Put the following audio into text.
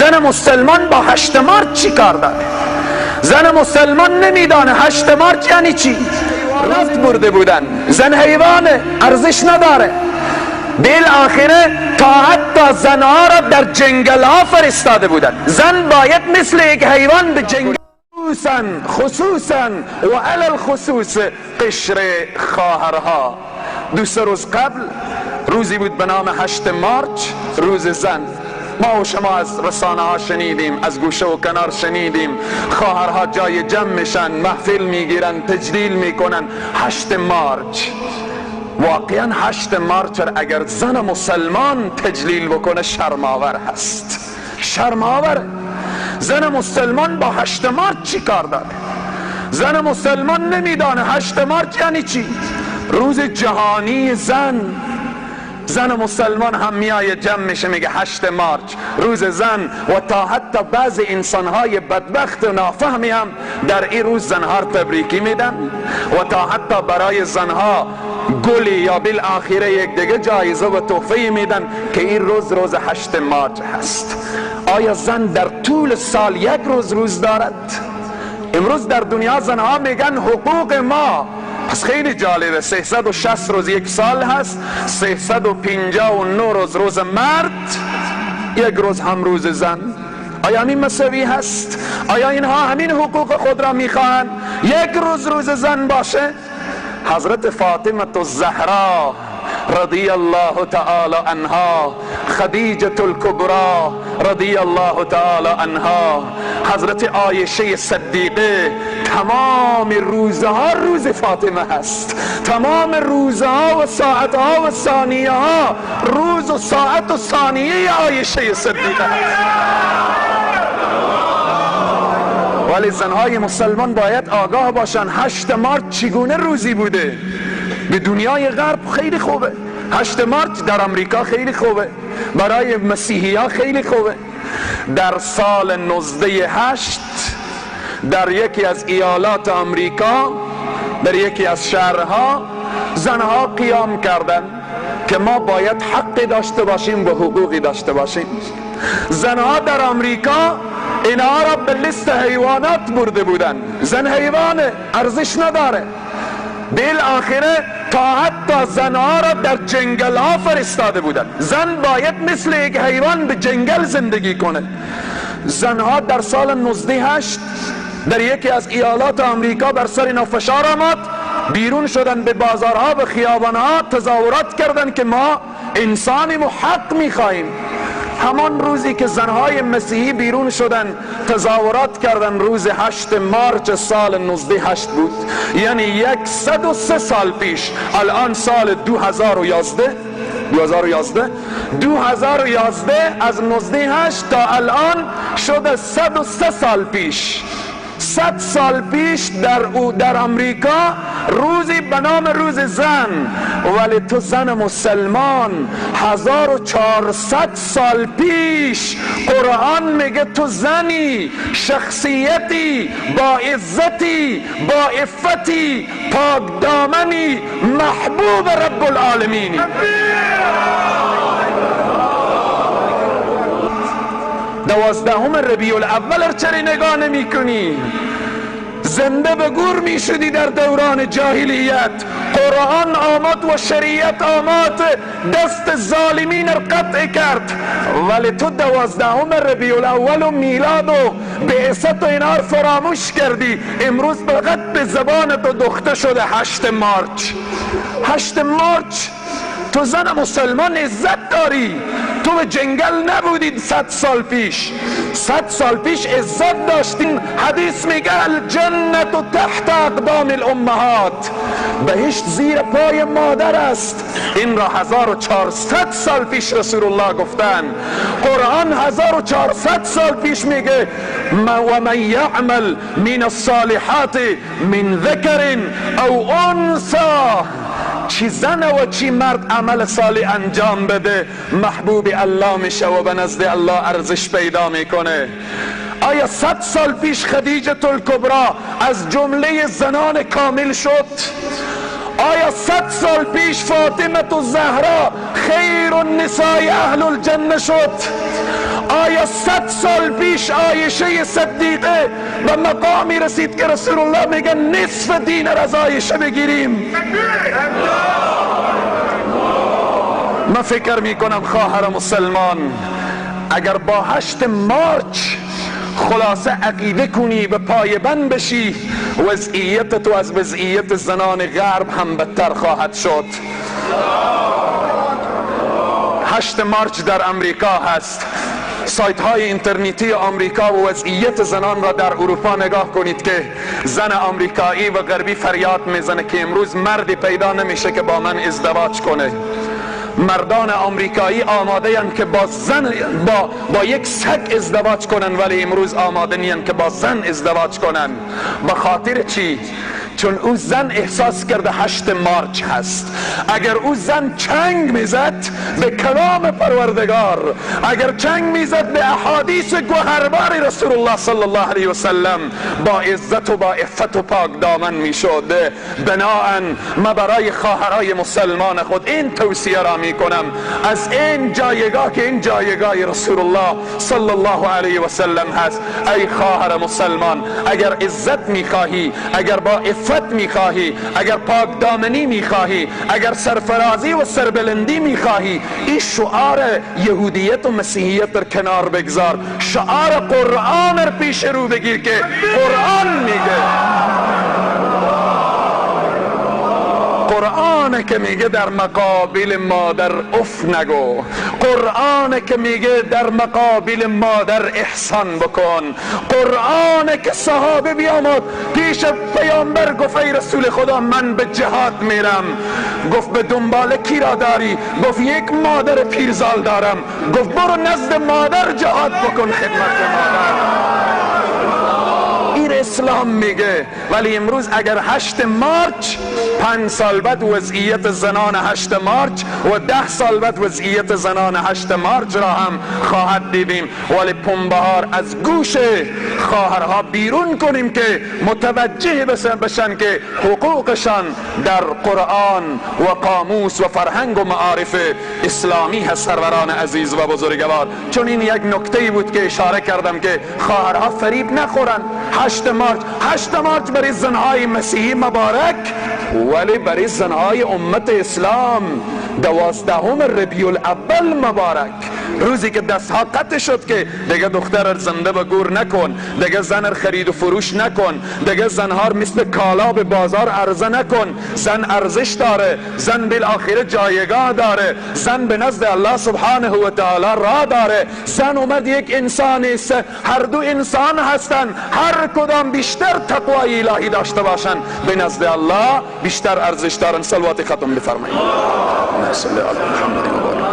زن مسلمان با 8 مارچ چی کار داره؟ زن مسلمان نمیدانه 8 مارچ یعنی چی. رفت برده بودن، زن حیوانه، ارزش نداره. بالآخره تا حتی زنها را در جنگل ها فرستاده بودن. زن باید مثل یک حیوان به جنگل، خصوصا و علی الخصوص قشر خواهرها. 2 روز قبل روزی بود به نام 8 مارچ، روز زن. ما و شما از رسانه ها شنیدیم، از گوشه و کنار شنیدیم، خواهرها جای جمع میشن، محفل میگیرن، تجلیل میکنن. 8 مارچ، واقعا 8 مارچ اگر زن مسلمان تجلیل بکنه شرماور هست، شرماور. زن مسلمان با 8 مارچ چی کار داره؟ زن مسلمان نمیدانه 8 مارچ یعنی چی. روز جهانی زن. زن مسلمان هم میایه جمع میشه میگه 8 مارچ روز زن، و تا حتی بعض انسانهای بدبخت و نافهمی هم در این روز زنها تبریکی میدن و تا حتی برای زنها گلی یا بالآخره یک دیگه جایزه و تحفه میدن که این روز روز 8 مارچ هست. آیا زن در طول سال یک روز روز دارد؟ امروز در دنیا زنها میگن حقوق ما. پس خیلی جالبه، 360 روز یک سال هست، 359 روز روز مرد، یک روز هم روز زن. آیا همین مساوی هست؟ آیا اینها همین حقوق خود را میخواهند؟ یک روز روز زن باشه؟ حضرت فاطمه الزهرا رضی الله تعالی عنها، خدیجه الکبرى رضی الله تعالی عنها، حضرت عایشه صدیقه، تمام روزها روز فاطمه هست. تمام روزها و ساعتها و ثانیه ها روز و ساعت و ثانیه عایشه صدیقه هست. ولی زنهای مسلمان باید آگاه باشن 8 مارچ چگونه روزی بوده. به دنیای غرب خیلی خوبه 8 مارچ، در امریکا خیلی خوبه، برای مسیحی ها خیلی خوبه. در سال 1908 در یکی از ایالات امریکا، در یکی از شهرها، زنها قیام کردند که ما باید حقی داشته باشیم و حقوقی داشته باشیم. زنها در امریکا اینها را به لیست حیوانات برده بودن. زن حیوانه، ارزش نداره. بالآخره تا حتی زنها را در جنگل ها فرستاده بودن. زن باید مثل یک حیوان به جنگل زندگی کنه. زنها در سال 1908 در یکی از ایالات امریکا بر سر اینا فشار آمد، بیرون شدن به بازارها، به خیابانها، تظاهرات کردن که ما انسانیم و حق میخواهیم. همان روزی که زنهای مسیحی بیرون شدن تظاهرات کردن، روز 8 مارچ سال 1908 بود، یعنی 103 سال پیش. الان سال 2011، 2011 از 1908 تا الان شده 103 سال پیش. 100 سال پیش در امریکا روزی به نام روز زن. ولی تو زن مسلمان 1400 سال پیش قرآن میگه تو زنی، شخصیتی، با عزتی، با عفتی، پاک دامنی، محبوب رب العالمینی. 12 ربیع الاول چرا نگاه نمی کنی؟ زنده به گور می شدی در دوران جاهلیت. قرآن آمد و شریعت آمد، دست ظالمین را قطع کرد. ولی تو 12 ربیع الاول و میلاد و بعثت و اینا را فراموش کردی. امروز فقط به زبان تو دوخته شده 8 مارچ. 8 مارچ تو زن مسلمان عزت داری. تو به جنگل نبودید 100 سال پیش. 100 سال پیش عزت داشتین. حدیث میگه الجنت تحت اقدام الامهات، بهشت زیر پای مادر است. این را 1400 سال پیش رسول الله گفتن. قرآن 1400 سال پیش میگه و من یعمل من الصالحات من ذکر او انثی، چی زن و چی مرد عمل صالح انجام بده محبوب الله میشه و به نزد الله ارزش پیدا میکنه. آیا 100 سال پیش خدیجه الکبرى از جمله زنان کامل شد؟ آیا 100 سال پیش فاطمه الزهرا خیر النساء اهل الجنه شد؟ آیا 100 سال پیش عایشه صدیقه به مقامی رسید که رسول الله میگه نصف دین را از عایشه بگیریم؟ من فکر میکنم خواهر مسلمان اگر با 8 مارچ خلاصه عقیده کنی به پایبند بشی، وضعیت تو از وضعیت زنان غرب هم بدتر خواهد شد. 8 مارچ در امریکا هست. سایت های اینترنتی آمریکا و وضعیت زنان را در اروپا نگاه کنید که زن آمریکایی و غربی فریاد میزنه که امروز مردی پیدا نمیشه که با من ازدواج کنه. مردان آمریکایی آماده اند که با زن با یک سگ ازدواج کنن، ولی امروز آماده نیند که با زن ازدواج کنن. به خاطر چی؟ چون او زن احساس کرده 8 مارچ هست. اگر او زن چنگ میزد به کلام پروردگار، اگر چنگ میزد به احادیث گوهربار رسول الله صلی الله علیه و سلم، با عزت و با عفت و پاک دامن میشد. بناءً ما برای خواهرای مسلمان خود این توصیه را میکنم، از این جایگاه که این جایگاه رسول الله صلی الله علیه و سلم هست، ای خواهر مسلمان اگر عزت میخواهی، اگر با عفت میخواهی، اگر پاک دامنی میخواهی، اگر سرفرازی و سربلندی میخواهی، این شعار یهودیت و مسیحیت در کنار بگذار، شعار قرآن رو پیش رو بگیر که قرآن میگه، قرآن که میگه در مقابل مادر اف نگو، قرآن که میگه در مقابل مادر احسان بکن، قرآن که صحابه بیامد پیش پیامبر گفت ای رسول خدا من به جهاد میرم. گفت به دنبال کی را داری؟ گفت یک مادر پیرزال دارم. گفت برو نزد مادر جهاد بکن، خدمت مادر. این اسلام میگه. ولی امروز اگر 8 مارچ، 5 سال بعد وضعیت زنان 8 مارچ و 10 سال بعد وضعیت زنان 8 مارچ را هم خواهد دیدیم. ولی پنبهار از گوش خواهرها بیرون کنیم که متوجه بشن که حقوقشان در قرآن و قاموس و فرهنگ و معارف اسلامی هست. سروران عزیز و بزرگوار، چون این یک نکته بود که اشاره کردم که خواهرها فریب نخورن. 8 مارچ، 8 مارچ برای زنهای مسیحی مبارک، ولی برای زنهای امت اسلام 12 ربیع الاول مبارک، روزی که دستها قطع شد که دیگه دختر زنده به گور نکن، دیگه زن خرید و فروش نکن، دیگه زنها مثل کالا به بازار عرضه نکن. زن ارزش داره، زن بالآخره جایگاه داره، زن به نزد الله سبحانه و تعالی را داره. زن و مرد یک انسان است، هر دو انسان هستند، هر کدام بیشتر تقوای الهی داشته باشند به نزد الله بیشتر ارزش دارن. صلوات ختم بفرمایید. صلی علی محمد و آله.